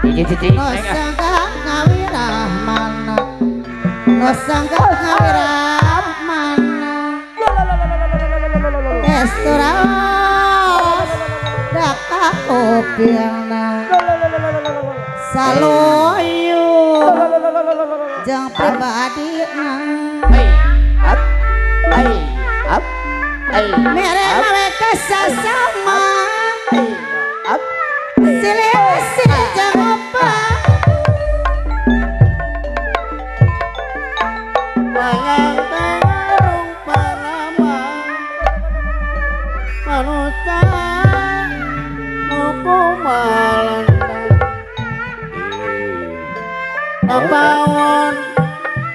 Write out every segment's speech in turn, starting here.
No sangka ngawirahmana, no sangka ngawirahmana. Esturas daka upilna saloyo jang pribadina. Mere mereka sasama silih silih jang apa wayang tengarung parama manusia nuku malanda napawon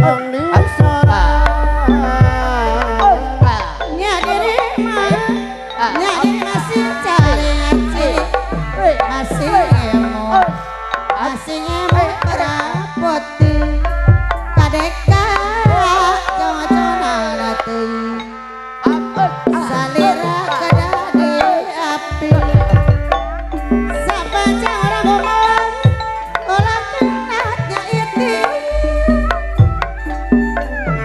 ong disora nya diri mah nya masih cari ngaci masih emo masih emo berapoti kadeka cocona teuing salira kadadi api sapanjang orang ngomong ulah kena nyaiti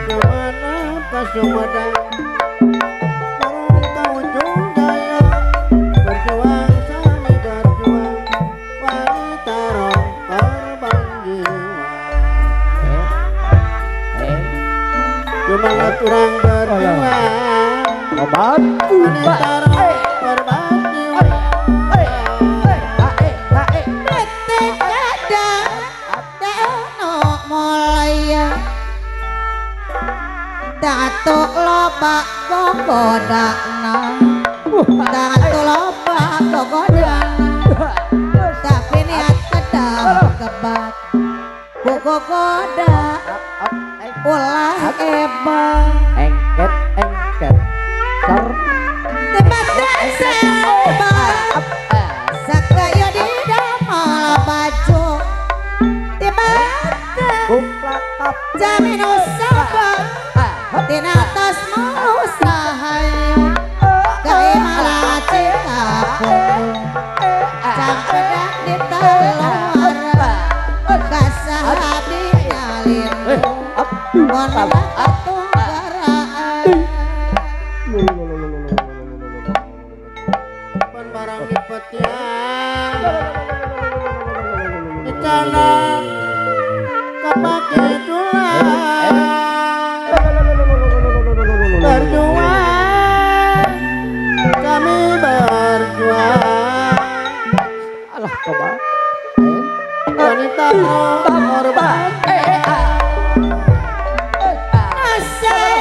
Sumana pasumedang burung ka ujung daya berjuang sami berjuang wanita rong korban jiwa semangat urang berjuang wanita rong korban jiwa. Detik ada dano mulaya datuk loba gogodana, datuk loba gogodana, tapi niat kedah kebat gogoda ulah ebang engket engket sor tiba seba sakaya di damal baju tiba jamin usaba tina atas manusahayu kai malah cinta pundung cangkedak di taluara kasahabi nyalindung mun atunggaraan pan barang di petiang di tanah kapake tulang berjuang kami berjuang alah coba wanita korban asa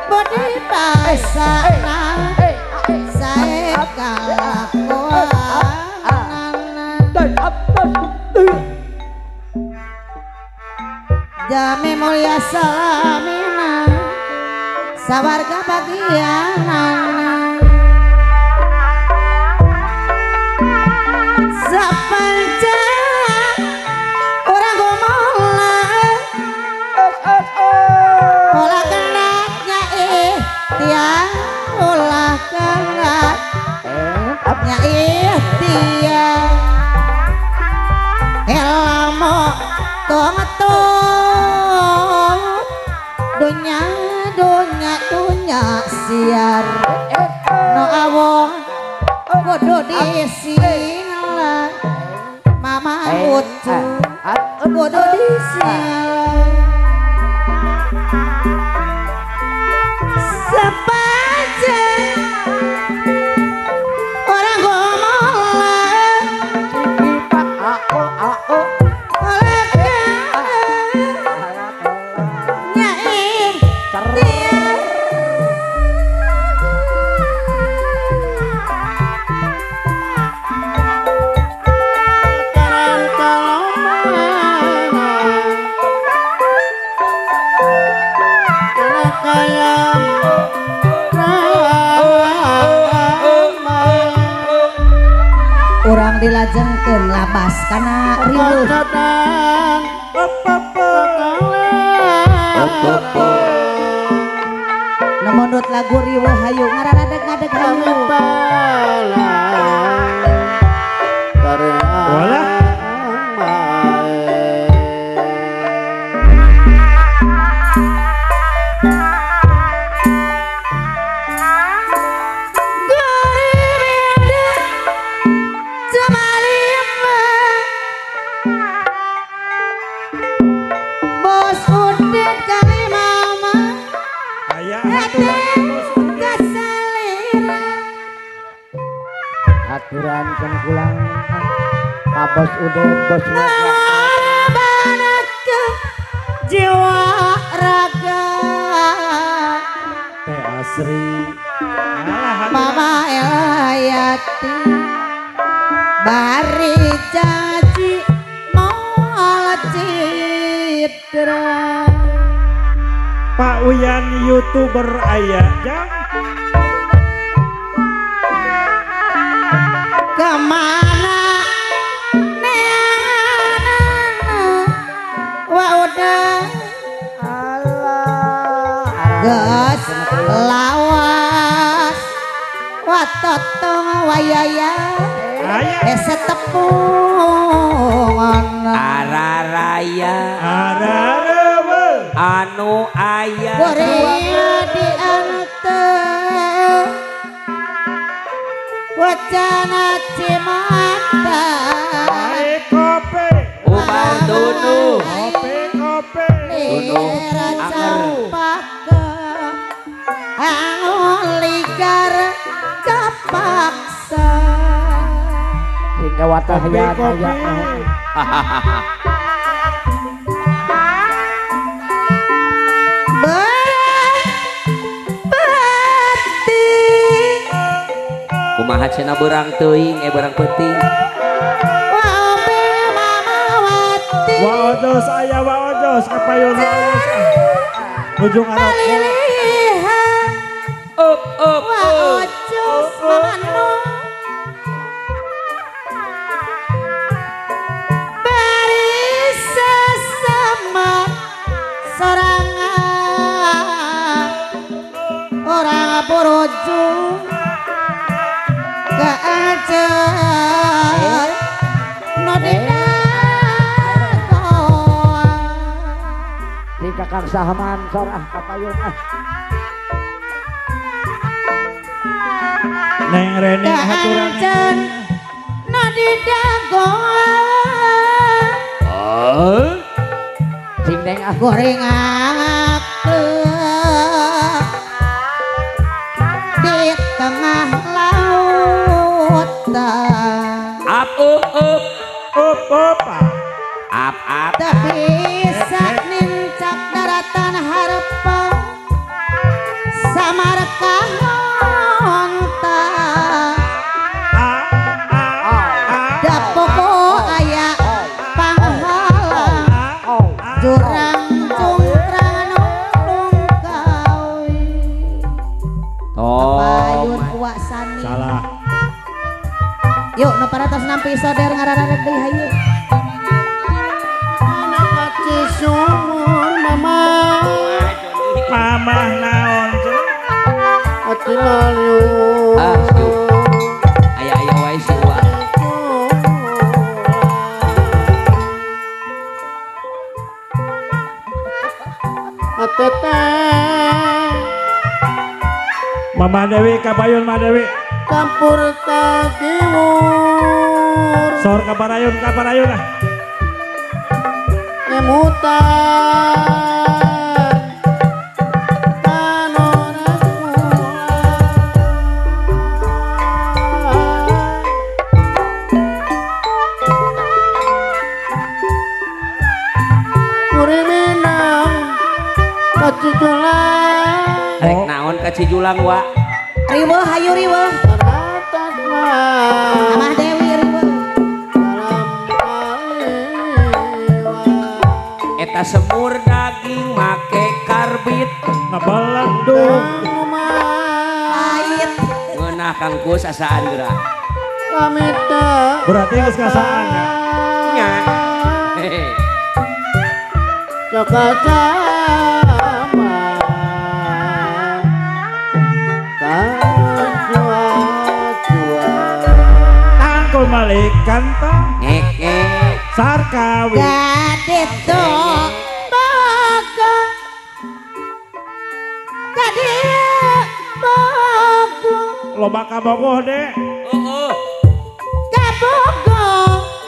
budi pasana sae kalakuanana jami mulia salamina sawarga bagianana sapanjang urang gumola ulah kenatnya ikhtiar ulah kenatnya ikhtiar elamo tong dunya dunya dunya siar no awon kudu disingla mama ucu kudu disingla sepanjang orang gomola oleh nyair urang dilajengkeun labas kana riweuh nemondot lagu riweuh hayu ngararadeg-ngadeg hayu. Walah. Uden, Bos Loga. Jiwa raga Teh Asri Mama Elayati bari janji moal citra. Pak Uyan YouTuber aya jang kemana neanana wa udah Allah geus lawas wa totong wayaya hese tepung araraya ararawe anu aya Korea diante wacana cimata kope ubar tunu kope kope tunu anger anguligar kapaksa hingga watah ya kope. Kumaha cenah berang teuing berang peuting. Wa ojos aya wa ojos kapayun wa ojos. Ujung arok. Up up wa ojos mama bari sesama sorangan orang borojong keajar no di kakang sahaman sorah kapayun ah neng rene haturan no sing neng ah goreng aku di tengah up up up up up up up tapi nincak daratan harpa samarkahonta dapoko aya panghalang jurang cungkrang nung kawi payun kuasani salah. Yuk, nu paratos nampi soder ngarararek deui hayu. Anak kaci sumur mama. Mamah naon cenah? Ati lalu. Ah, aya-aya wae si Uwa. Atete. Mama Dewi kabayun Ma Dewi. Campur takiwur sor kabarayun kabarayun ah emutan tanoras kuriminang kacijulang rek naon kacijulang wa riweuh hayu riweuh Amah Dewi riweuh. Eta semur daging make karbit ngabeledug pahit ngeunah kangkus asaan geura. Berarti geus kasaan nya. Malik kantong ngek ngek sarkawi kadito bogo kadia bogo loba kabogoh dek heeh kabogo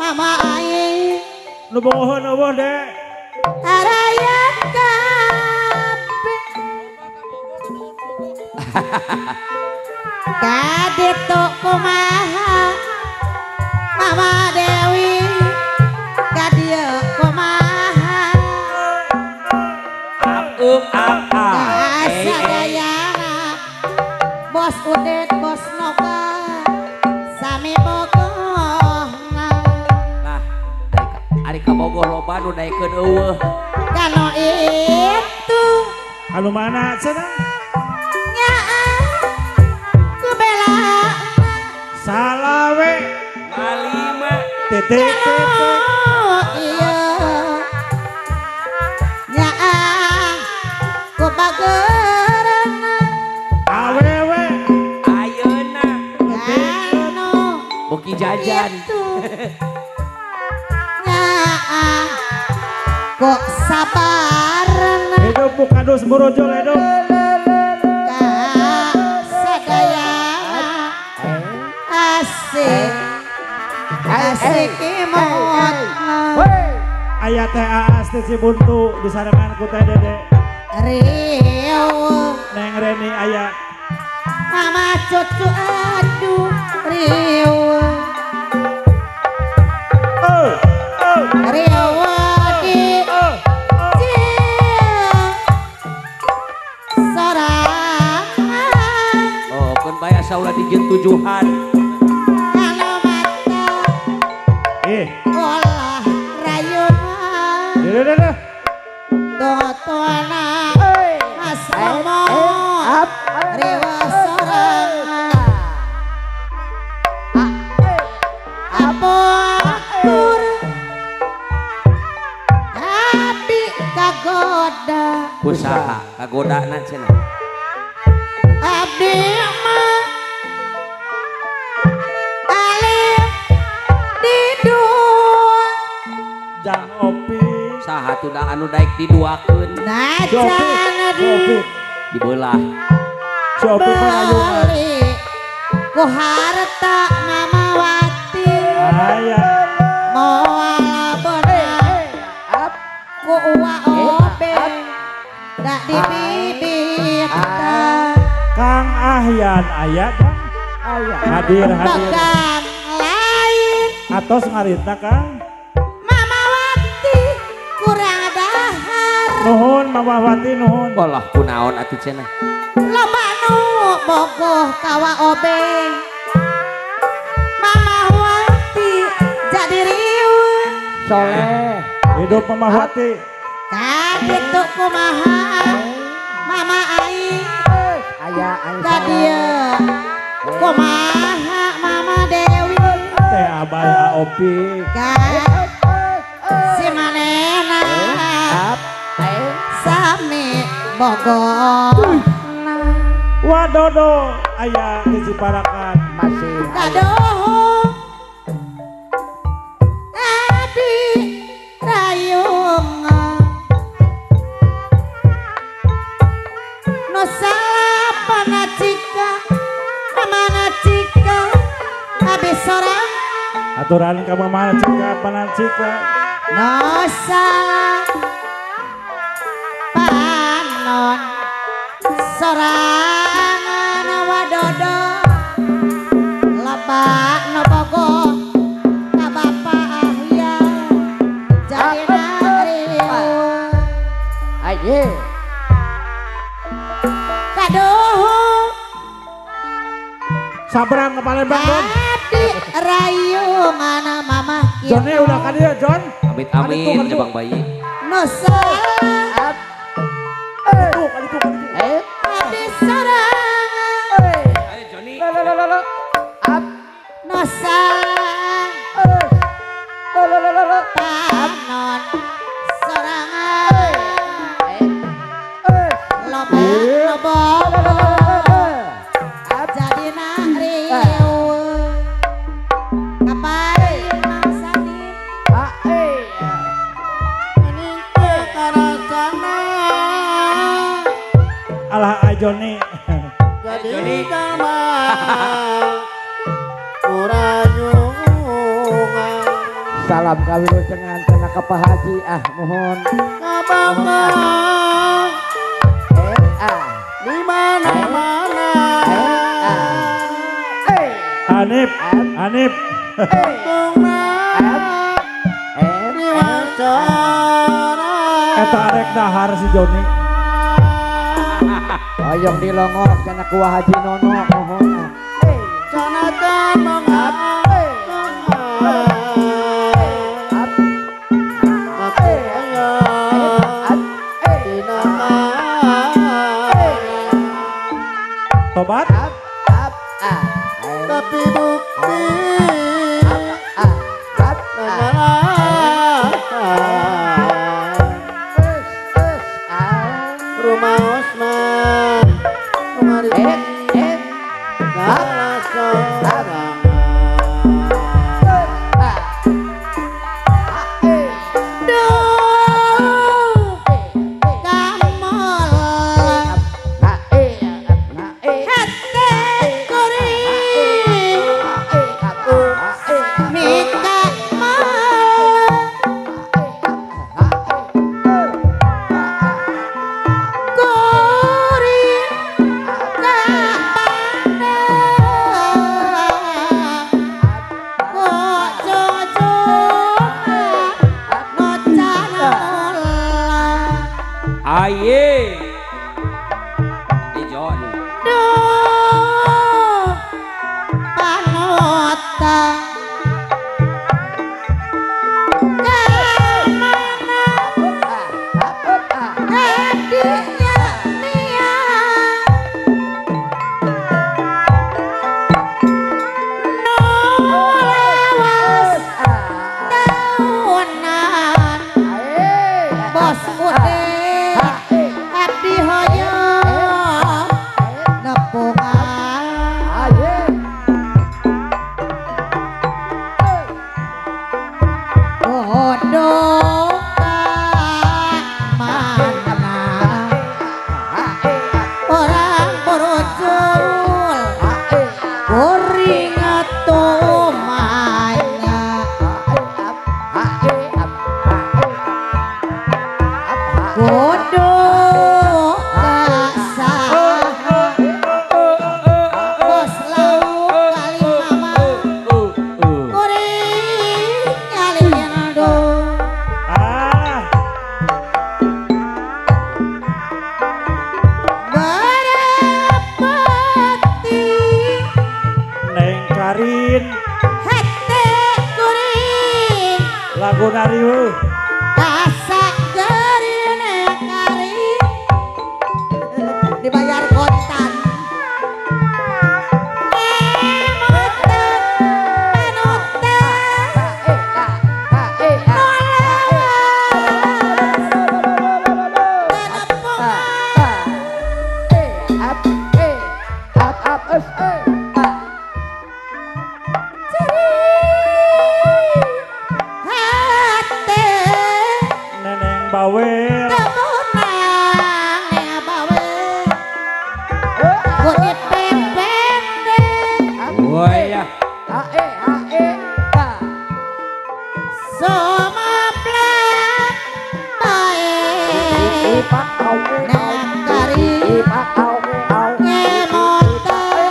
mama aing nu bogoheun eueuh dek araya kabeh kadito kumaha Mama Dewi Ari kabogoh loba nu daekeun eueuh. Kanu itu anu mana cenah? Nyaah ku bela salawe ngalima titik titik. Iya nyaah ku bageurna awewe ayeuna kanu beuki jajan. Nyaah kok sabarna hidup bukadus burujul hidup ka sadayana asik asik imutna. Aya teh Aas teh Cibuntu disarengan ku teh Dede riuh Neng Reni aya mama cucu aduh riuh riuh di sorangan. Oh keun bae asa ulah dijieun tujuhan kalau mata olah rayunan deh tuana Mas Romo riweuh sorangan ampun tapi kagoda kusaha kagodana cenah abdi mah alif di dua jang opi saha tunda anu daek diduakeun najan di dibelah si opi mah ku harta Mama Wati aya moal beunang ku uwa obe dak dibibit. Kang Ahyan aya Kang aya hadir hadir pegang lain atos ngarita Kang Mama Wati kurang dahar nuhun Mama Wati nuhun walah kunaon atuh cenah loba nu bogoh ka wa obe Mama Wati jadi riuh soleh hidup Mama Wati kagitu kumaha Mama aing aya aing ka dieu kumaha Mama Dewi teh abay aopi ka si manehna sami bogohna wadodo aya di Ciparakan masih kadoho abdi rayungan nu salapana cika mana cika abdi sorang aturan ka mama cika pana cika nu salapanon sorangan wadodo loba nu bogoh ka Bapa Ahya jadi riuh aye kaduh sabrang ke Palembang Don abdi rayungan mamah kieu Johnny udah ka dieu John amit amin jebang bayi nu salah abdi sorangan ayo Johnny nu salah panon sorangan loba nu bogoh jadina riuh kapain Mang Sanip alah ay Johnny jadi salam kawilujengan cenah ka Pak Haji ah mohon di mana-mana Hanif Hanif eta arek dahar si Joni hoyong dilongok cenah ku Haji Nono mohon Aye. Ijon. Duh panutan kamana hadinya nia nu lawas taunan bos ude abdi hoyong nepungan bodoh mana orang borojol kuring tumanya bodoh saha bos lauk kali mama kuring nyalindo Ah, berapati Neng Karin, hate kuring lagu nariu. kasak gerine karin dibayar kontan ngemutan panutan nolawas tenepungan ceri hate Neneng bawel. temenang neng bawel kulit pepende Woi ya. Sumaplak bae neng kari ngemotan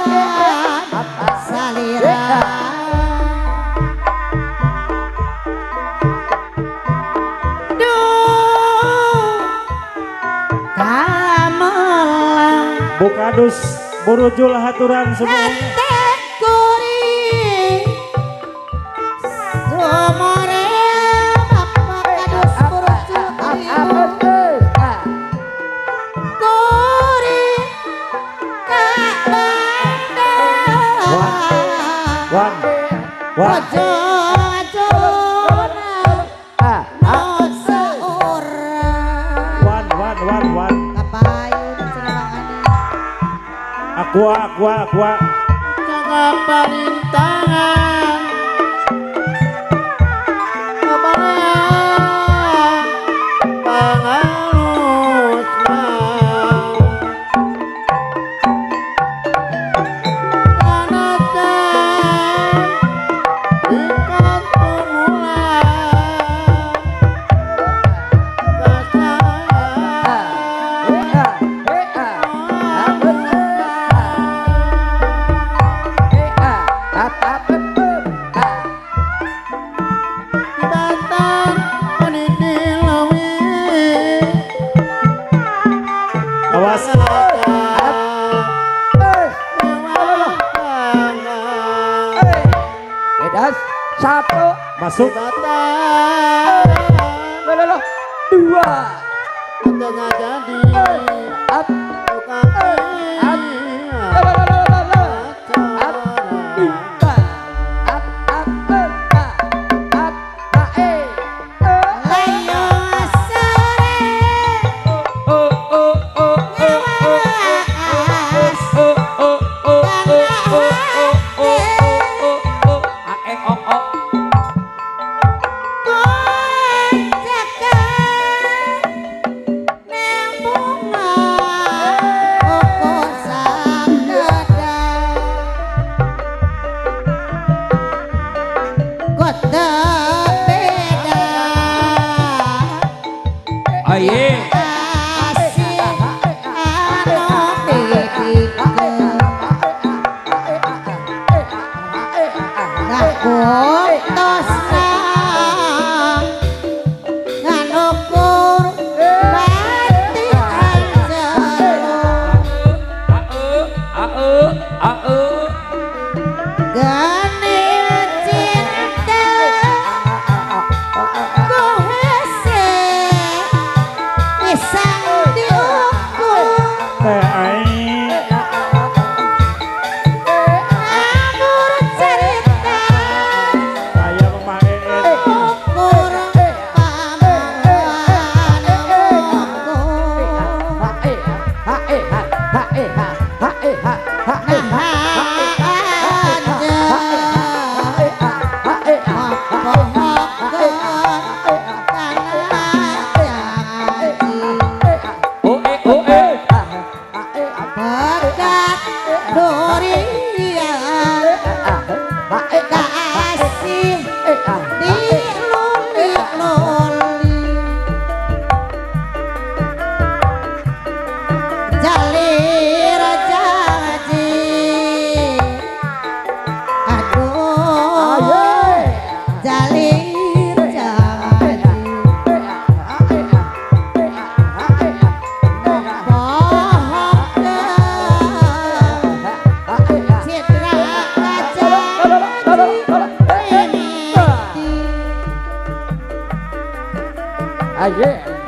salira duh kamelang Bukadus burujul haturan semuanya. hate kuring sumore bapak kadus burujul ibu kuring ka bandar Wan, wan. ojo ajona no seorang Wan, wan, wan, wan. kapayun cenah Bang Andi Aqua, aqua, aqua. Jaga parintangan kebarang pangarusna Kanacan ikan tumula Dibantan meniti lewi Awas. Satu, Masuk. dua, Jadi up, up, dua, up, up, up, up, e, Layo sore Oh oh oh oh ngawas oh oh oh oh oh oh oh oh a e o o. Kocakan neng bunga. Aye.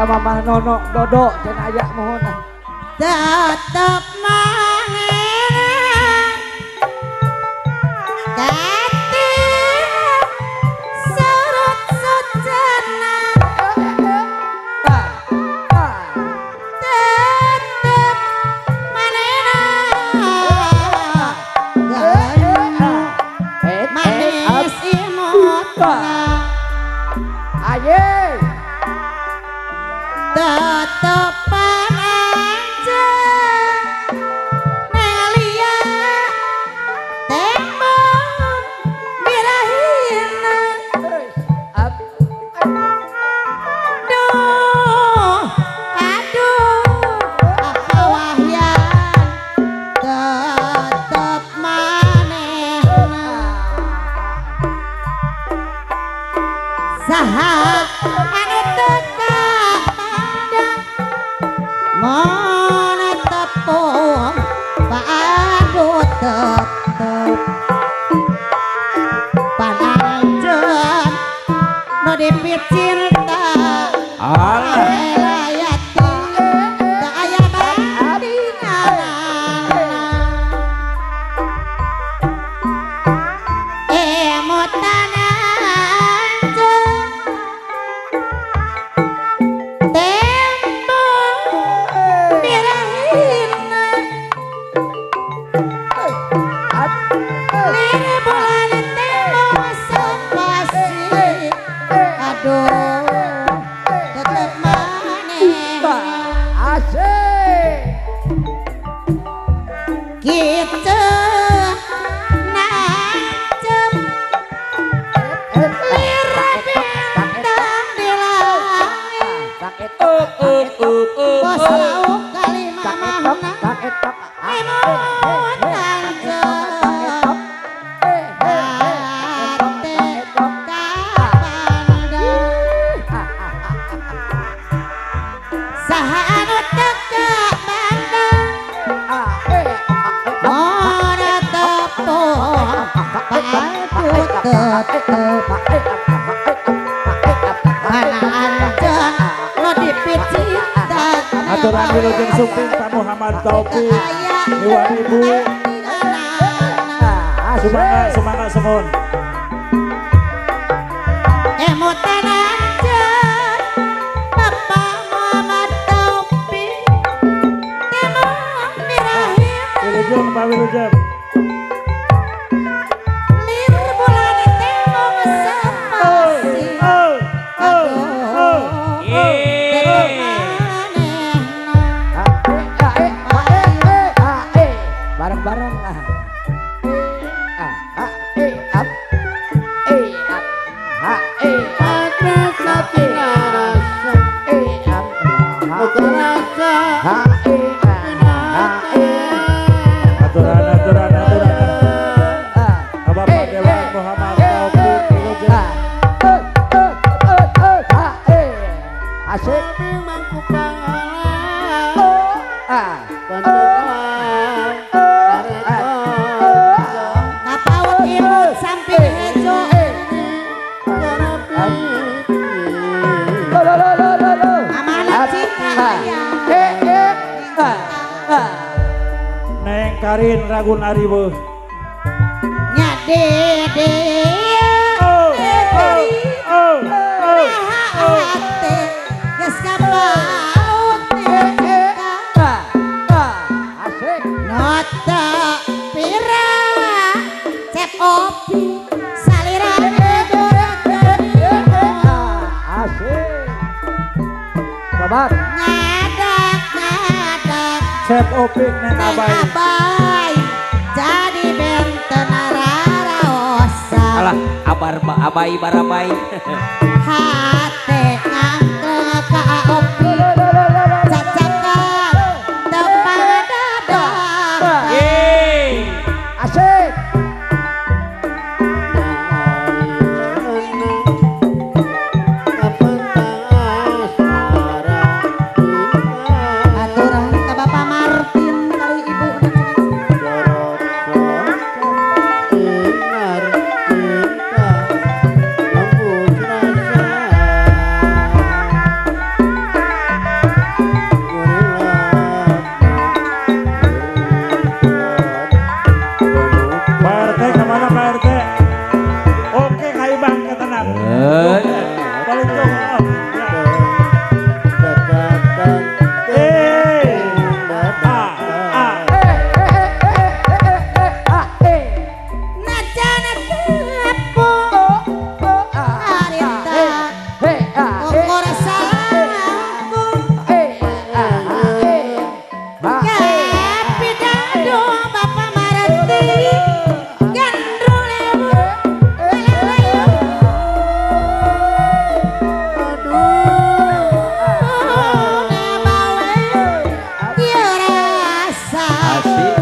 Mama nono dodo dan ayak mohon tetep mangeran dadi surut sujana tetep mangeran manis imutna aye tetepan aja nelia tembok birahina aduh aduh apa wahyan tetep manehna saha anu teka mana tepung padu tetep pananjen no dipicinta alayati tak aya bandinganana emutan anjen Aturan wilujeng sumping Pak Muhammad Taufik Iwan Ibu semangat semangat semun emutan anjen Bapak Muhammad Taufik Bapak Wilujeng. Lir bulan tembong sepasi. Bareng-bareng ah. A A E up E up H E Rasa rasa E up rasa H E H E. Aturan aturan aturan. Bapak Dewan Muhammad Taufik Wilujeng. Asik. Mangku pangalan. Ngapaut imut samping hejo. Amanat cinta aya. Neng Karin Ragun Ariweuh. Nya dede. Geus kapaut Asik. Nota pira cep opi salira Asik. Sobat. Ngadak ngadak Cep opik neng neng abai. Abai jadi benten raraosa. Alah, abar abai barabai. Hate ngangkleng ka opi cacakan tepang dadak. Yeay. Asik. Aturan ka Bapak Martin kali Ibu. Pak RT kemana Pak RT? Oke kaibang ketenang. Balik dong. A A. Najana tepung harita kokor salahku kapidado Bapak Martin gandrung lewu rasa Asik.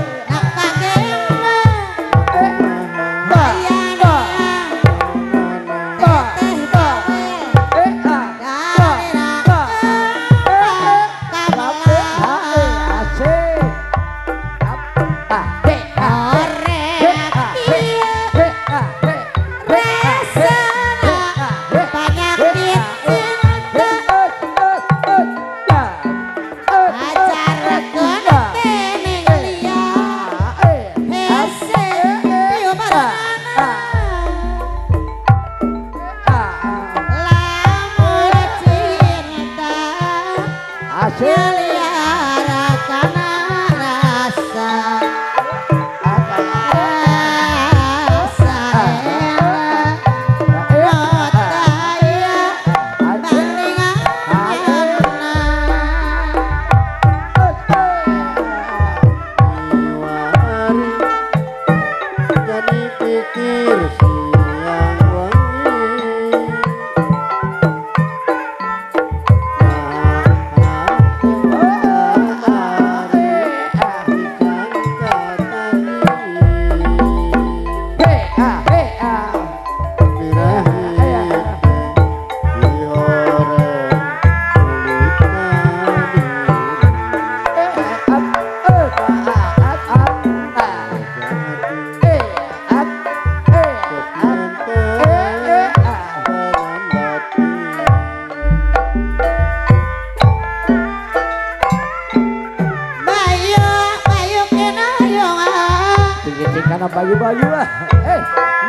Bayu-bayu lah.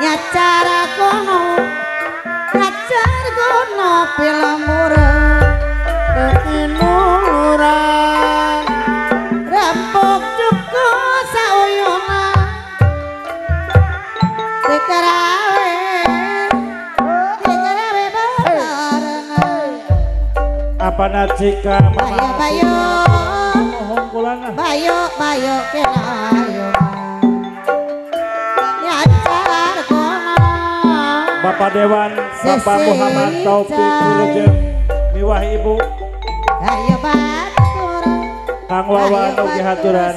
Nyacara kono, nyacar kono film murah. Rempuk cukup sauyunan. Cika, Mama Bayo, Bayo, Bayo, bayo, kenayo. Nyacar kono. Bapak Dewan, Bapak Muhammad Taufik Wilujeng, miwah Ibu. Ayo batur. Kang Wawan ugi haturan.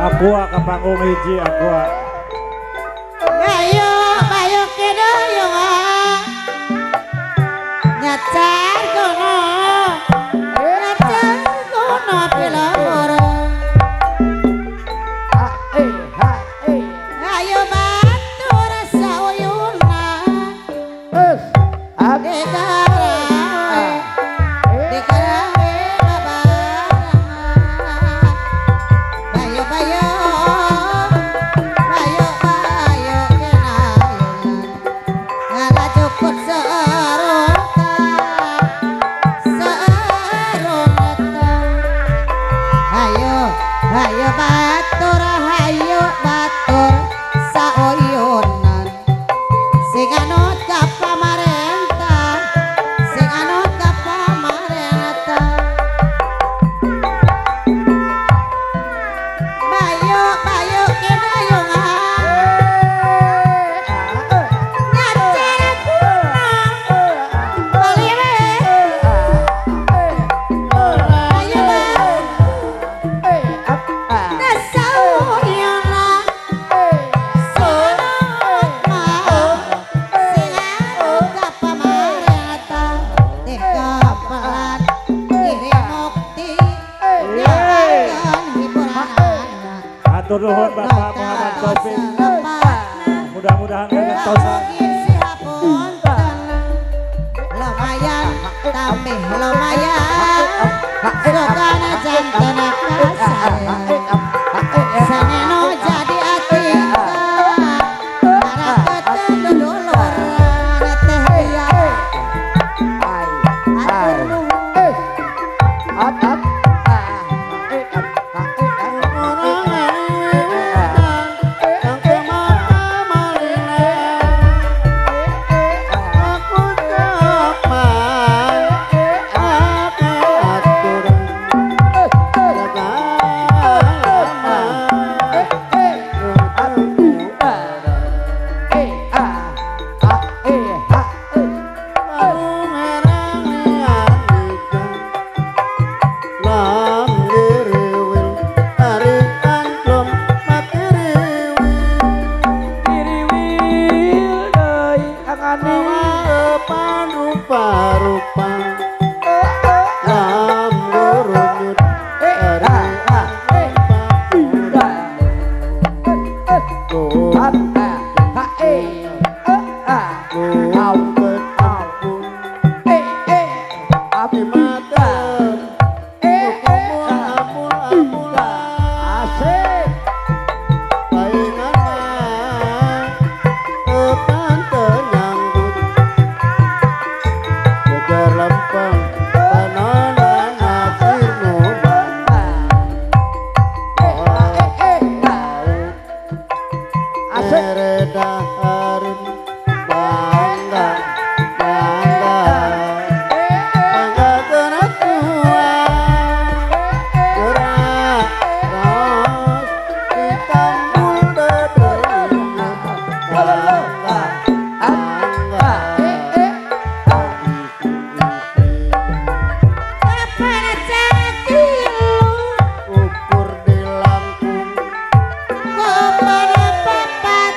Aqua ka panggung hiji aqua. Bayo bayo kedoyo nyacar kono nyacar kono peloro. Ayo batur sauyuna dekarawe dekarawe babarangan. Bayo bayo bayo bayo kenayan ngala cukup seruta seruta. Ayo ayo batur ayo batur sauyunan sing anut ka pamarentah sing anut ka pamarentah. Bayo bayo kenayungan nyacar kuna baliwe. Ayo nasauyunan sing anut ka pamarentah tekapelan diri mukti nyamarkeun hiburan anak. Hatur nuhun Bapak Muhammad Taufik. Mudah-mudahan kagentosan. Lumayan tambih lumayan sukana jantana kasaya saneno jadi atika maraketen dulur teh iya. Hatur nuhun. Ukur di Lampung, kepada papat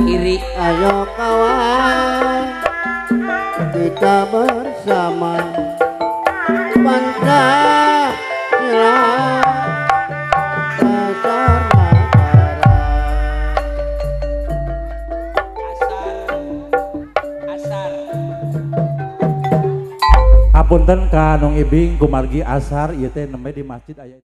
kiri. Ayo kawan kita bersama Pancasila dasar negara. Asar asar. Hapunten ka Nong Ibing kumargi asar ieu teh nembe di masjid aya.